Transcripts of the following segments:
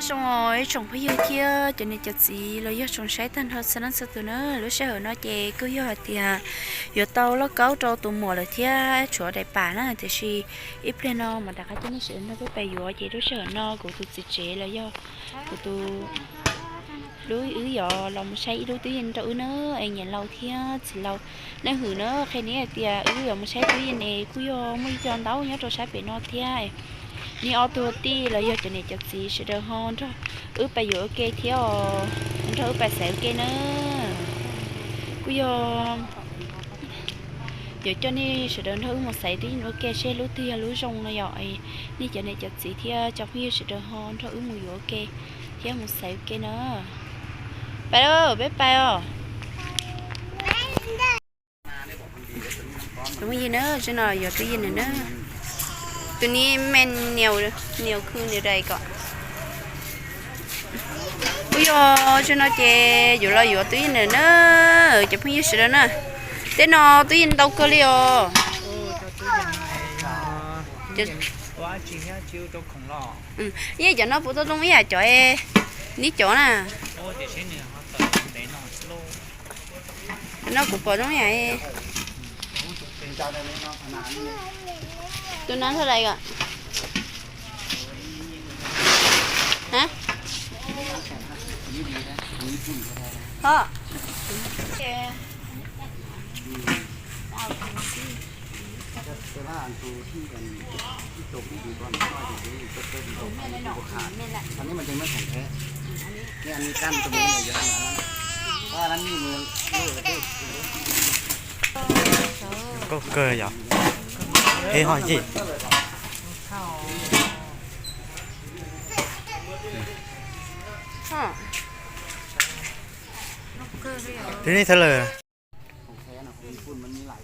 Zoo os ib tsoom phooj ywg thiab cov niam cov txiv los yog tsoom saib tag nrho txhua leej txhua tus na, lub sij hawm no ces kuj yog hais tias yuav tau lauj kaub rau tus muam lawm thiab tshuav daim pam na, tiam sis ib pliag no mam rov qab coj nej sawv daws nrog peb pais yuav. Ces lub sij hawm no kuv tus txiv tsev los yog kuv tus hlub wb yuav los mus saib ib lub tub yees rau wb na, es niam laus thiab txiv laus nej hwm na, qhia nej hais tias wb yuav mus saib tub yees es kuj yog muaj ib co ntaub nyob rau sab pem no thiab. Nej ob tug tij los yog cov niam cov txiv sawv daws ho nrog wb pais yuav ua ke thiab os, nrog wb pais xaiv ua ke na. Kuj yog yuav coj nej sawv daws nrog wb mus xaiv tub yees ua ke seb lub twg yog lub zoo no yom. Nej cov niam cov txiv thiab cov phooj ywg sawv daws ho nrog wb mus yuav ua ke thiab mus xaiv ua ke na. Pais lauj, peb pais os. Cov phooj ywg na, tsob no yuav tub yees na. Tus ni me niam, niam khw niam dais kom. Kuj yog tsob no ces yuav los yuav tub yees na, cov phooj ywg sawv daws na. Tej no tub yees ntau kawg li os. Yeej cov no puas tau zoo ib yam cov neb cov na? Cov no kuv pom zoo ib yam. Tus no ntau dais kom. Ho. Nkauj kawg yom. Ib ho yim. Twb nej thawj lawm. Tus ni lawm.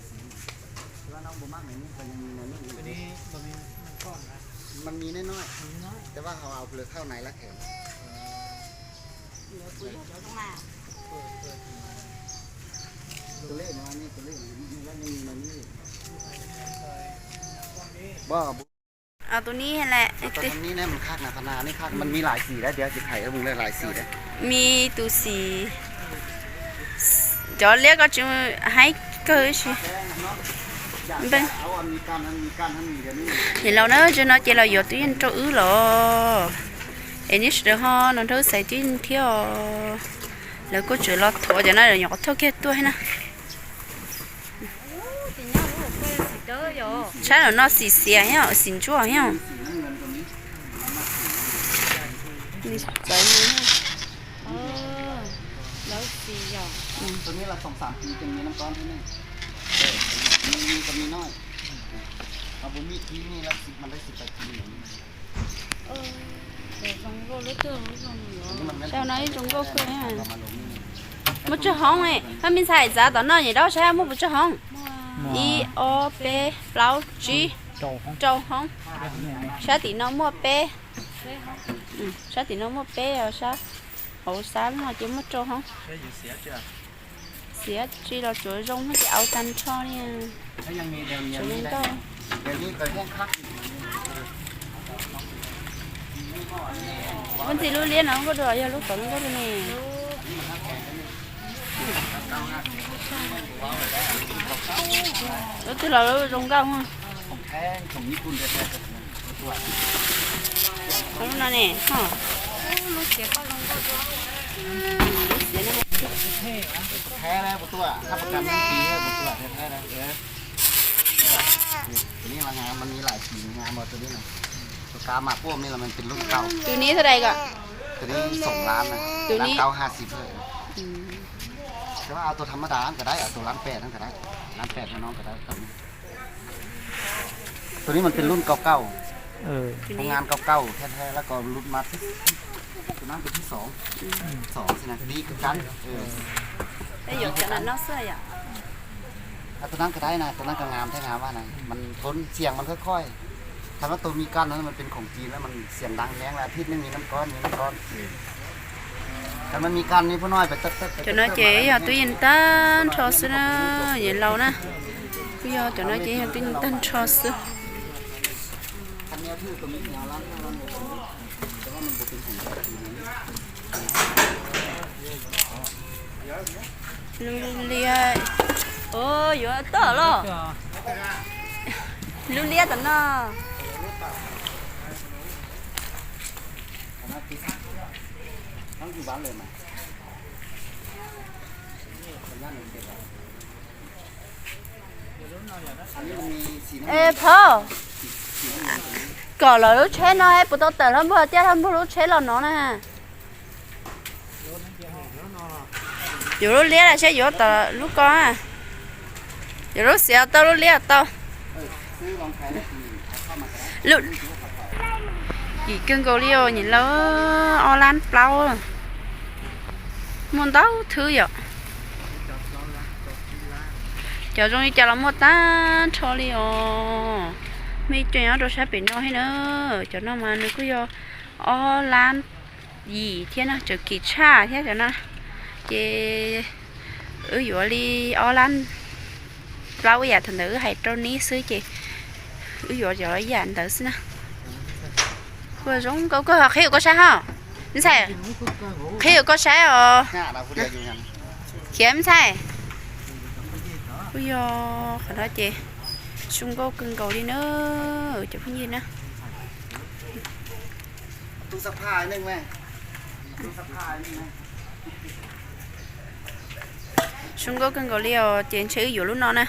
มันมีหลายสีแล้ว เดี๋ยวจะถ่ายให้มึงเลย หลายสีแล้ว มี tus xim, cov liab ko tsis haib kawg si. Niam laus na, tsob no ces los yuav tub yees rau wb los, es nej sawv daws ho los nrog wb xaiv tub yees thiab os. Lawv kuj tseem los thuav cov no, lawv nyuam qhuav thauj kiag tuaj thiab na. Tshab no xim xiav thiab xim ntsuab thiab. Sau no ib zoo nkauj kawg. Muaj tsawg hoob, koj me ntxhais, txav tom no nyem rau saib muaj puas tsawg hoob. Ib, ob, peb, plaub, tsib, rau hoob. Sab tim no muaj peb, sab tim no muaj peb os, sab hauv sab no ces muaj rau hoob. Xiav tsis los tsuav zoo no ces au tag nrho li. Tsuav zoo nkauj. Ua ntxim lub liab no nkauj dua yog lub tod nkauj dua ne. Lub twg los lub zoo nkauj. Lub no ne, lub xiav no. ตัวนี้มันงาม มันมีหลายสีงามหมด ตัวนี้นะ ตัวกาหมากโป้มนี่แหละ มันเป็นรุ่นเก่า Tus ni thaj dais kom. ตัวนี้สองล้านนะ ล้านเก้าห้าสิบเลย แต่ว่าเอาตัวธรรมดาก็ได้ เอาตัวล้านแปดนั่นก็ได้ ล้านแปดให้น้องก็ได้ ตัวนี้มันเป็นรุ่นเก่าๆ โรงงานเก่าๆ แท้ๆ แล้วก็หลุดมาที่ ตัวนั้นเป็นที่สอง สองสินะ ดีคือกัน เออ Yuav cov no xwb yom. เอาตัวนั้นก็ได้นะ ตัวนั้นก็งามแท้งามว่านะ มันทน เสียงมันค่อยๆ ถ้าว่าตัวมีก้านนั้นมันเป็นของจีนแล้วมันเสียงดังแฮงแล้ว อาทิตย์หนึ่งมีน้ำก้อน มีน้ำก้อน ถ้ามันมีก้านนี่พวกน้อยไปเต๊ะๆ Cov no ces yog tub yees tag nrho xwb na, yawg laus na. Kuj yog cov no ces yog tub yees tag nrho xwb. คันแนวถือตัวมีแนวล้านห้าล้านหก Lub liab, o, yuav tau los. Lub liab tom no. Es phauj, kom lawv lub tsheb no es puas tau tawm hlo npuag, coj hlo npuag lub tsheb los no na. Yuav lub liab los saib yuav tom lub ko. Yuav lub xiav tau lub liab tau. Kim kawg nkaus li os niam laus, ob lab plaub. Muaj ntau thwb yom. Cov zoo li cas los muaj tag nrho li os. Muaj ib co nyob rau sab pem no thiab na. Cov no mas nws kuj yog ob lab yim thiab no, tseem kim tshaj thiab cov no. Ces wb yuav li ob lab plaub ib yam thaum ntawd wb hais rau neb xwb ces wb yuav cov ib yam ntawd xwb na. Ua zoo nkauj kawg, qhib rau koj saib ho. Me ntxhais, qhib rau koj saib os. Khiav me ntxhais. Kuj yog qhov no ces zoo nkauj kawg nkaus li na, cov phooj ywg na. Zoo nkauj kawg nkaus li os, ces ntshe wb yuav lub no na.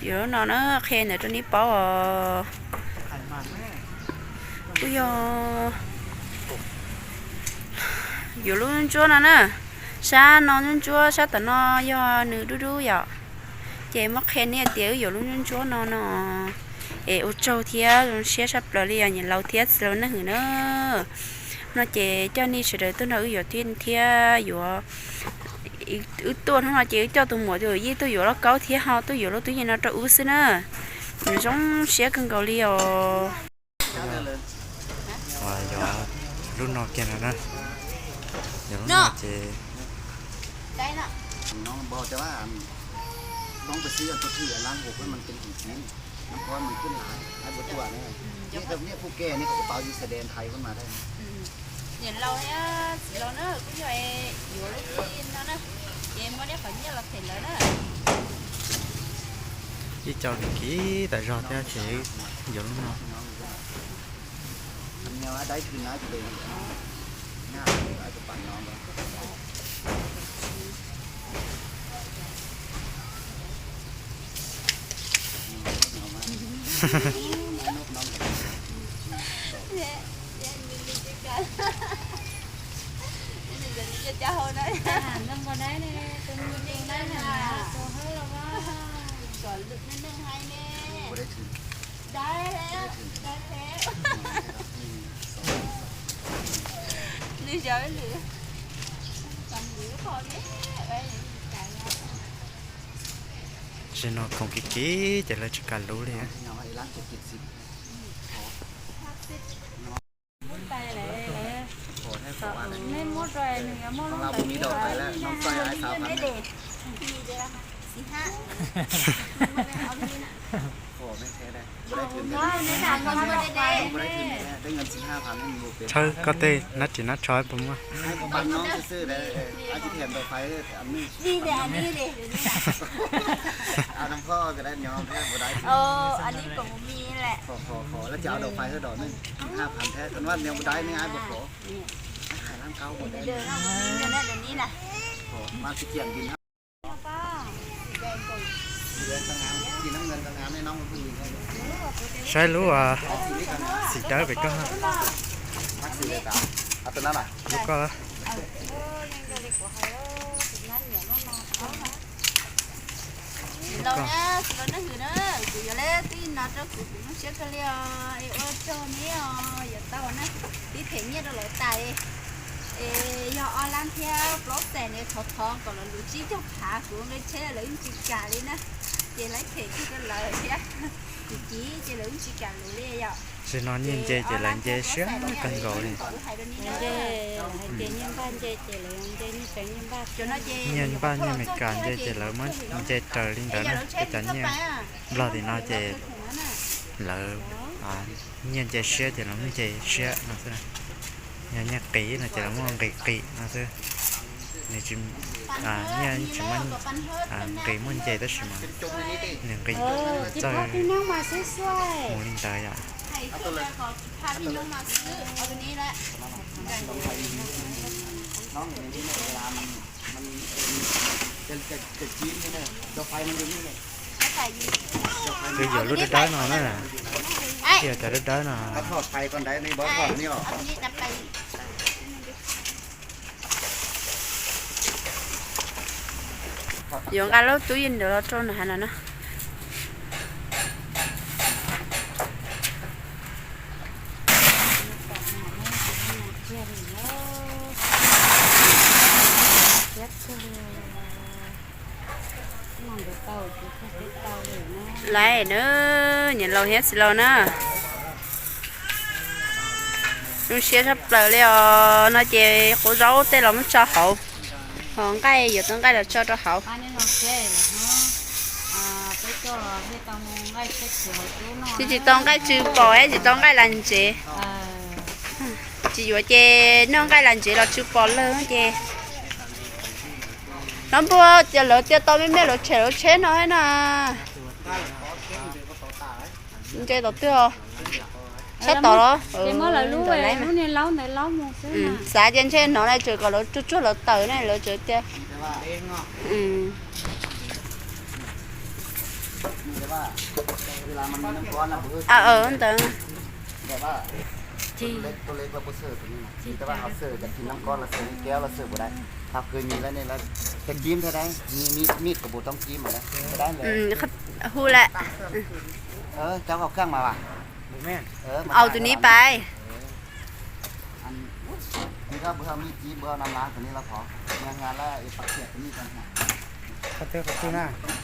Yuav lub no na, qhia ntawd rau neb paub os. Kuj yog yuav lub ntsuab no na. Sab no ntsuab ntsuab, sab tom no yog nws dub dub yom. Ces muab qhia neb tias wb yuav lub ntsuab ntsuab no no. Es ua tsaug thiab zoo siab tshaj plaws li os niam laus thiab txiv laus neej hwm na. No ces coj nej sawv daws tuaj nrog wb yuav thiab, thiab yuav, wb tuaj hnub no ces wb coj tus muam tus yij tuaj yuav lauj kaub thiab ho tuaj yuav lub tub yees no rau wb xwb na. Nws zoo siab kawg nkaus li os. Yog lub no kiag no na. Yog lub no ces Niam laus thiab txiv laus na, kuj yog yuav lub txiv no na, ces muab neb qhov nyiaj los them lawv na. Ib co kiv tas zog thiab ces yuav lub no. Tsis no khoom kiv kiv ces lawv tsis kam luv li. Tshawb koj tej nab ris nab tsho puas muaj? Saib lub xim dawb pem koj. Lub koj. Los na, los na hwm na, kuv yuav leb tij no rau kuv, kuv zoo siab kawg li os, es ua tsaug neb os, yuav tau na, tib them nyiaj rau lawv tas. Es yog ob lab thiab plaub xees ne, thov thov kom lawv luv tsib caug phav, kuv nqe tsheb lawv yeej tsis kam li na, ces lawv them kiag rau lawv thiab, kuv kiv ces lawv yeej tsis kam luv li yom. Tam sim no nyiaj nce ces lawv nce siab kawg nkaus li. Hais rau neb na, hais tias nyiaj npaj nce ces lawv nce nyiaj tsev nyiaj npaj, nyiaj npaj nyiaj Meskas nce ces lawv muab nce raws li ntawd na, tej cov nyiaj Nplog tim no ces lawv nyiaj nce siab ces lawv muab nce siab no xwb na. Yog nyiaj qiv no ces lawv muaj nqis qis no xwb. Nws tsis, nyiaj tsis muaj nqis, muaj nce tab sis mas nws nqis txawj mus li ntawd yom. Twb yuav lub dawb dawb no na. Twb yuav cov dawb dawb no. Yuav nqa lub tub yeej ntawd los rau nram hav no na. Laiv na, niam laus thiab txiv laus na. Zoo siab tshaj plaws li os. No ces quav zaub tej los muab tso hauv, ho nqaij yuav tau nqaij los tso rau hauv. Tsis, tsis tau nqaij tsw pom, tsis tau nqaij las ntsev. Tsis yuav ces noj nqaij las ntsev los tsw pom lawg ces. Hlob Npuag, lawv tias tau me me lawv tshem lawv tsheb no thiab na. Ntse tom twg os? Sab tod los? Xav tias ntshe hnov na, tseem kom lawv tsuag tsuag lawv tawm ne, lawv tseem tias. Ntawd. Hu lawm. Au tus ni pais.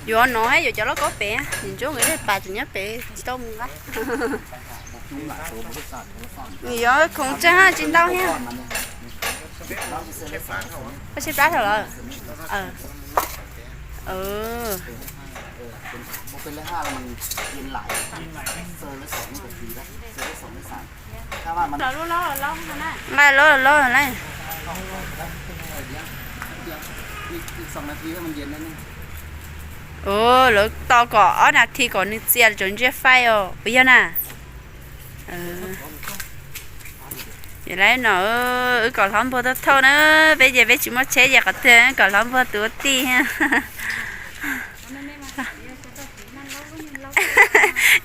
Yuav no yuav cov lauj kaub pem, nim ntsuab nkawd lej pas tseem nyob pem tsis tau mus nqa. Yuav khoom tseeb tsis ntau thiab. Koj tshaib plab thaum lawm. Nqa lub lub lawm. Ua, lawv tau kom ob nas this kom nws txias tseem ntsia faij os, puas yog na? Lawv no, wb kom hlob npuag tuaj thauj na, peb ces peb tsis muaj tsheb ces qhov twg kom hlob npuag tus ua tij.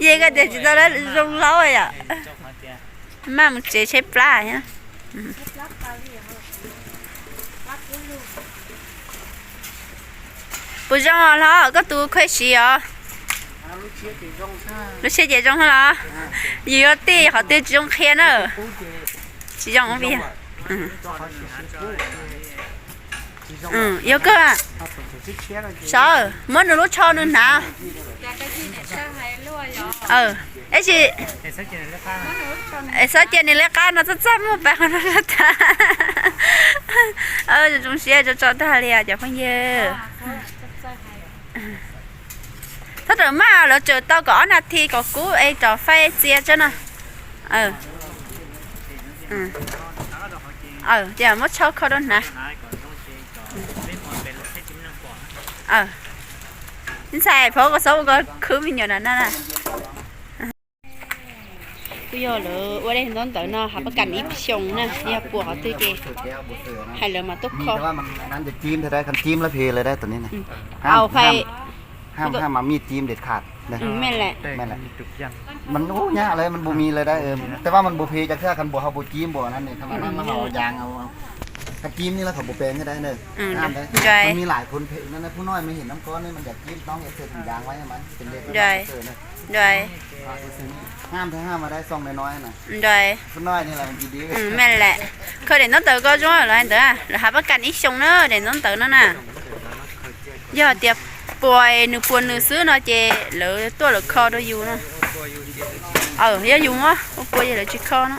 Yog koj tias tsis tau zoo laub yom. Maj mus tsev tshaib plab thiab. Puas zoo os hlob, koj tus khuaj siv os? Lub tsheb ces zoo los? Yus yuav tij qhov twg tsis zoo qhia na. Tsis zoo vim yog koj. Sawv, muab nws lub tsho nws hnav. Es tsis, es txhob cia nws liab qab no, txhob txaj muag pais qhov no tag. Zoo siab tso tso tag li cov phooj ywg. Txhob rawm maj, lawv tseem tau kom ob nas this kom kub es rov faib txias tso no. Ces muab tsho kho rau hnav. Ntxhais, pov koj txhob ua koj khwb me nyuam na na. Kuj yog lawv ua daim ntaub ntawv no hav paj kas ib xyoos na, yog puas qhov twg ces hais lawv mas tuaj kho. Ntawd, mej lawm, kho daim ntaub ntawv ko zoo lawm hais ntawd, lawv hav paj kas ib xyoos na daim ntaub ntawv no na. Yog tias puas nws puas nws xwb no ces lawv tuaj lawv kho rau yus no. Yog yus muab ua puas yog lawv tsis kho no.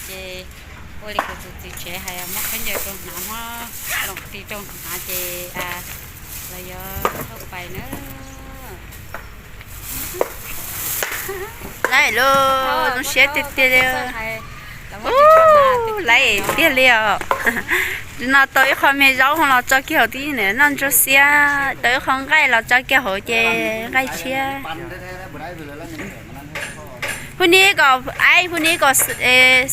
Ces Ua li kuv tus txiv tsev hais, muab khaub ncaws rau hnav, muab loos ris rau hnav ces los yuav thauj pais na. Laib lauj, zoo siab tiag tiag li. Ub, laib tiag li os. No tau ib qho me zaub ho los tso kiag hauv tib noj ntsuag xiab, tau ib qho nqaij los tso kiag hauv ces nqaij tshiab. Phub nib kom, aib, phub nib kom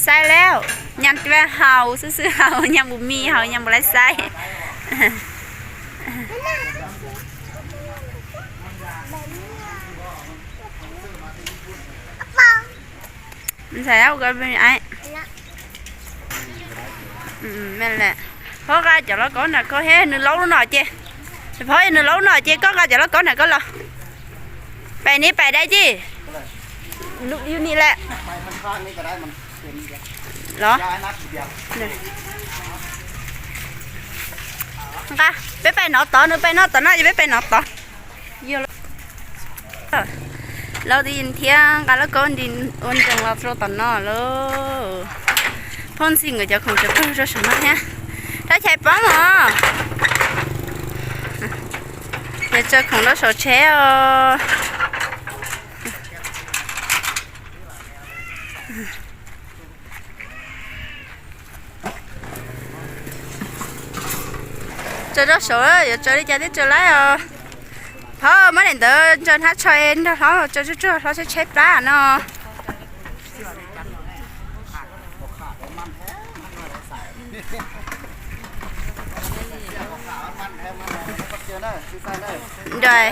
xaib lawm, nyam tib vaj haus xwb xwb, haus nyam bus mis, haus nyam bus laib xaib. Ntxhais, phob nqa cov lauj kaub nram koj thiab, nws laub lub no ces, phob, nws laub lub no ces koj nqa cov lauj kaub nram koj los. Pais ni, pais dai ci. Yus ni lawm. Los nqa, peb pais nov tod, nws pais noj tom no ces peb pais nov tod. Lauj tib yeej thiab nqa lauj kaub nti ua nrees los rau tom no lauj. Phooj ntxhais nkawd cov khoom tseem pawg rau saum no thiab. Rab chais pob mog. Yog tso khoom rau saum tsheb os. Tso rau saum, yuav tso li cas thiaj tso laib os. Phob, muab daim ntawd ntsaws hnab tsho nrog hlob, tso tsuag tsuag hlob tshaib tshaib plab no. Nrog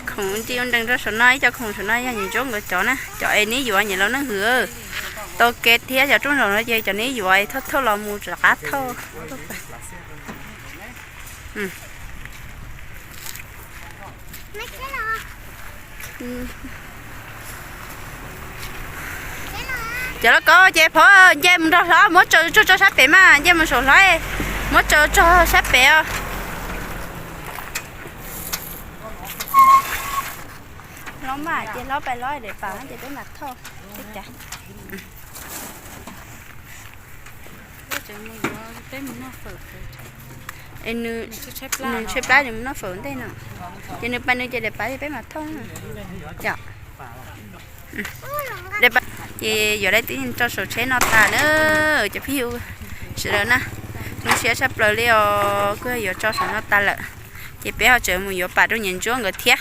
khoom nti ua nrees rau saum no, ib co khoom saum no yog niam ntsuab nkawd cov na, cov es neb yuav nyiam los neej hwm. Tau kev thiab cov rooj zaum no ces cov neb yuav thauj thauj los mus rov qab thauj. Cov lauj kaub ces phob nce mus nrog hlob, muab tsaws tsuag tsuag sab pem mas, nce mus saum hlob, muab tsaws tsuag sab pem os. Hlob mas ces hlob pais hlob, daim pam ces peb mam thauj. Nws tshaib plab, nws mus noj fawm ntej no, ces nws pais nws ces daim pam ces peb mam thauj. Ces yuav tib tso saum tsheb no tas na, cov phooj ywg sawv daws na. Zoo siab tshaj plaws li os, kuj yuav tso saum no tas lawm, ces peb ho tseem mus yuav pam rau niam ntsuab nkawd thiab.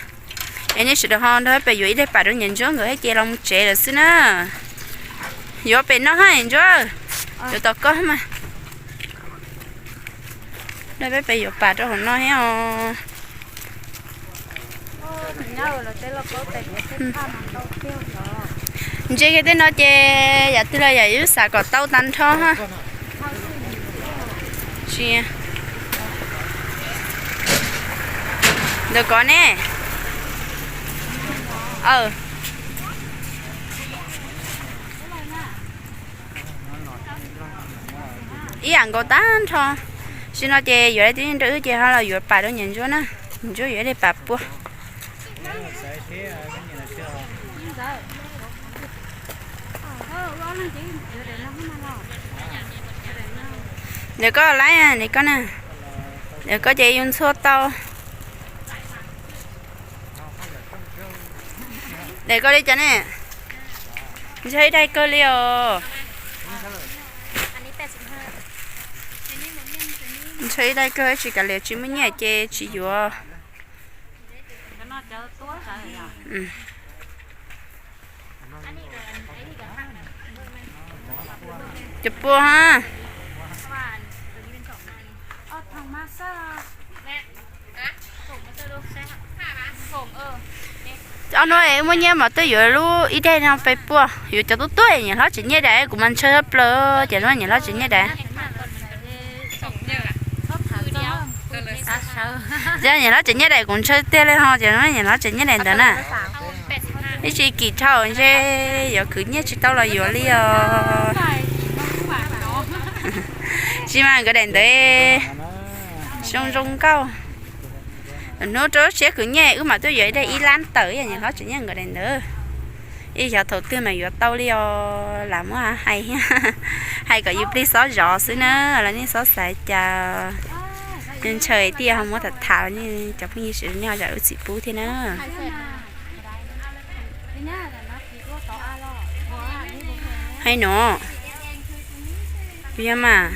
Es nej sawv daws ho nrog peb yuav ib daim pam rau niam ntsuab nkawd thiab ces los mus tsev lawm xwb na. Yuav pem no hab niam ntsuab, yuav tom koj mas. Nrog peb pem yuav pam rau hauv no thiab os. Ntse kiag tej no ces yam twg los yam yus xav kom tau tag nrho hab. Ntawm kov ne. Ib yam nkaus tag nrho. Tam sim no ces yuav tib neeg rau wb ces ho los yuav pam rau niam ntsuab na. Niam ntsuab yuav ib daim pam pua. Ntawm koj laib, ntawm koj na. Ntawm koj ces yus ntxhua tau. Ntawm koj li cas ne? Ntshaw ib daim kawg li os. Ntshaw ib daim kawg, tsis kav liam tsis muaj nyiaj ces tsis yuav. Cov pua ha. Ob hnub muaj nyiaj mas twb yuav lub ib daim no pem puag, yuav cov tuab tuab, niam hlob tseem nyiaj daim, kuv mas ntshaw tshaj plaws, ces niam hlob tseem nyiaj daim. Ces niam hlob tseem nyiaj daim kuv ntshaw tiag li ho, ces niam hlob tseem nyiaj daim ntawd na. Ib tsis kim dhau ntshe yuav khwv nyiaj tsis tau los yuav li os. Tsis mas nkawd daim ntawd zoo zoo nkauj. Hnub rau siab khwv nyiaj wb mam tuaj yuav ib daim ib lab tawm, yog niam hlob tseem nyiaj nkawd daim ntawd. Ib xyov thaum twg mas yuav tau li os, lam muab hais, hais kom yus plig xob zov xwb na, los nej xob xav cas. Ntshaw tij ho muab tham tham los nej cov phooj ywg sawv daws nej ho zam lub txim pub thiab na. Hais no, kuv yog mas.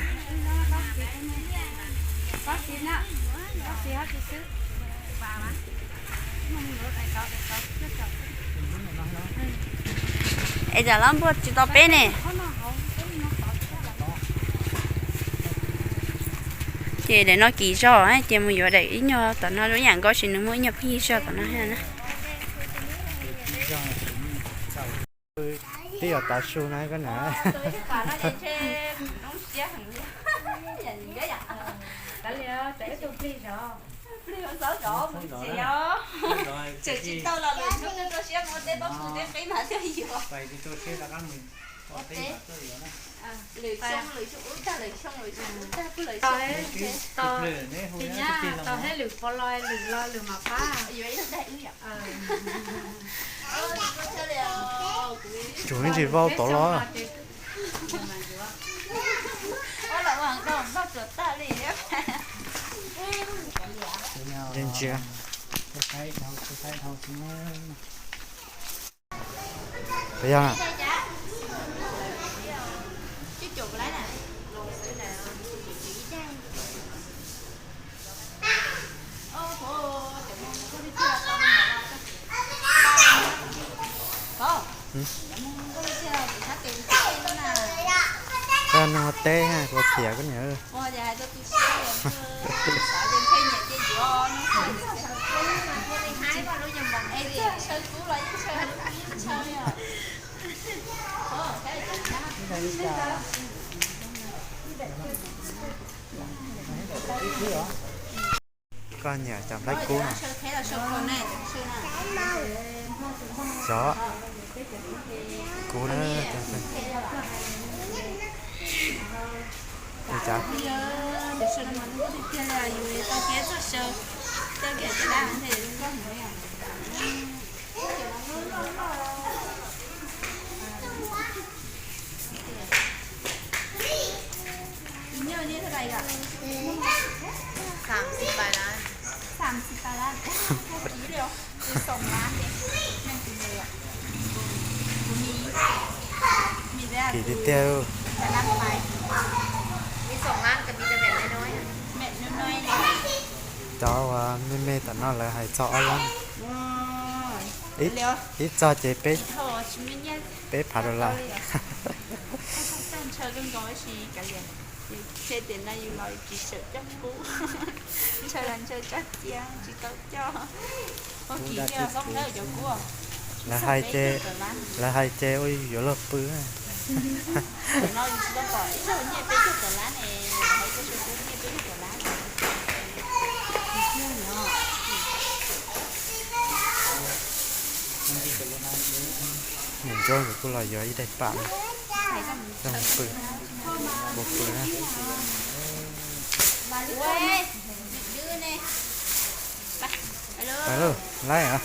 Es tam lab npuaj tsis tau peb ne. Ces daim no kim zog ces mus yuav daim ib nyuag tom no, lub yam nkaus tsis nws muaj ib nyuag pheej zog tom no na. Twb yog tav su na koj niam. Tau thiab lwm pov los lwm los lwm mam pab. Tsuas ib ntsis vau tod los. Ntsia. Puas yog na? Koj nug teb kuv qhia koj niam. Koj niam cov nplhaib kub no. Cov kub na. Kim tiag tiag. Cov uas me me tom no lawv hais txog ob lab, ib txog ces peb phav dollar. Lawv hais ces, lawv hais ces ua yuav luag pw. Niam Ntsuab nkawd kuj los yuav ib daim pam coj mus pw, ua pw na. Pais lauj, laib os.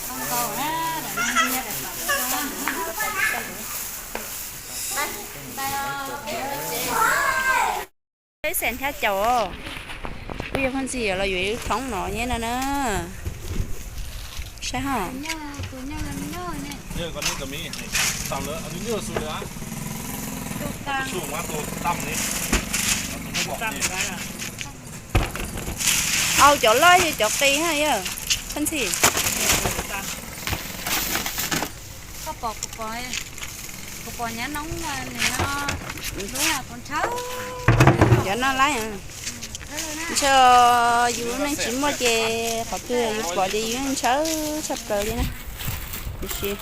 Peb xees thiab caum. Kuj yog phooj ywg los yuav ib lub thoob no nyab no na. Saib ho. Au cov loj yog cov qis ha yog. Phooj ywg. Koj pom, kuv pom, kuv pom nyab noob nws no, lub no kuv ntshaw. Cov no laib. Ntshaw, yus lub neej tsis muaj ces qhov twg yus pom ces yus yeej ntshaw tshaj plaws li na. Tiam sis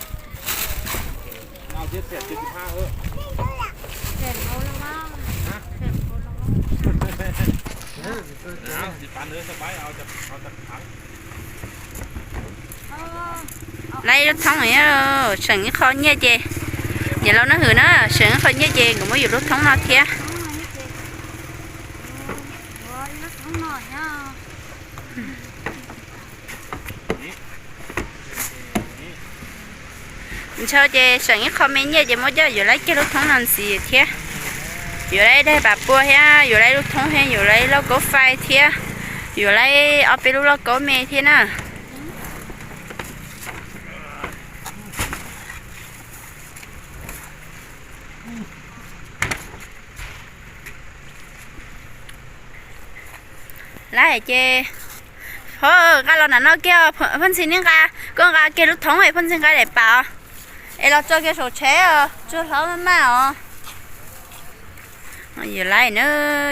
laib ib lub thoob, seem ib qho nyiaj ces, niam laus Nab Hwm na, seem ib qho nyiaj ces nkawd muab yus lub thoob no thiab. Ua ib lub thoob no thiab. Ntshaw ces seem ib qho me nyiaj ces muab coj yuav lawv kiag lub thoob no ntxiv thiab. Yuav lawv daig pam pua thiab, yuav lawv lub thoob thiab, yuav lawv lub kaub fais thiab, yuav lawv ob peb lub lauj kaub me thiab na. Lawv hais ces, ho, nqa los nram no kiag, Phoj Ntxhi, neb nqa, koj nqa kiag lub thoob es Phoj Ntxhi nqa daim pam os, es los tso kiag saum tsheb os, tsuag hlob maj maj os. Yuav lawv na,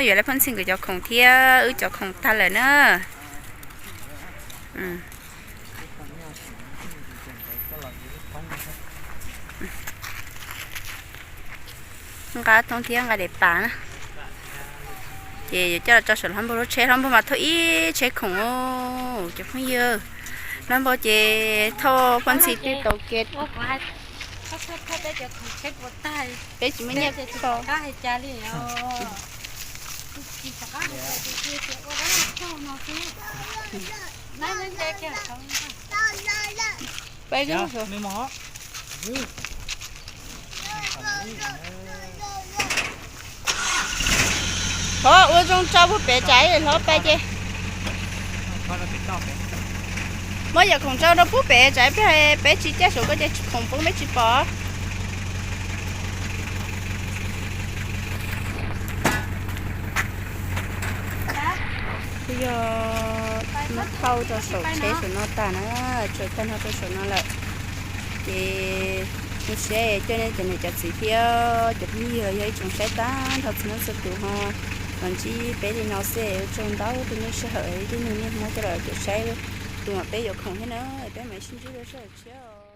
yuav lawv Phoj Ntxhi nkawd cov khoom thiab wb cov khoom tag lawm na. Nqa thoob thiab nqa daim pam na. Ces yuav coj los tso saum hlob npog lub tsheb, hlob npog mas thauj ib tsheb khoom. Cov phooj ywg, hlob npog ces thauj Phoj Ntxhi twb tau ke. Peb tsis muaj nyiaj kho. Peb Hov, ua zoo tso puag pem tsam hlob pais ces. Muab yam khoom tso rau puag pem tsam peb tsis caij saum ko ces khoom poob peb tsis pom. Kuj yog muab thauj rau saum tsheb saum no tag na, tsaws tag nrho rau saum no lawm. Ces zoo siab coj nej cov niam cov txiv thiab cov phooj ywg yog ib tsoom saib tag nrho txhua leej txhua tus ho los ntsib peb li no xwb, ua tsaug ntau rau nej sij hawm thiab nej muab coj los caum saib tus mam peb yuav khoom thiab na, peb mam sib ntsib dua sij hawm tshiab.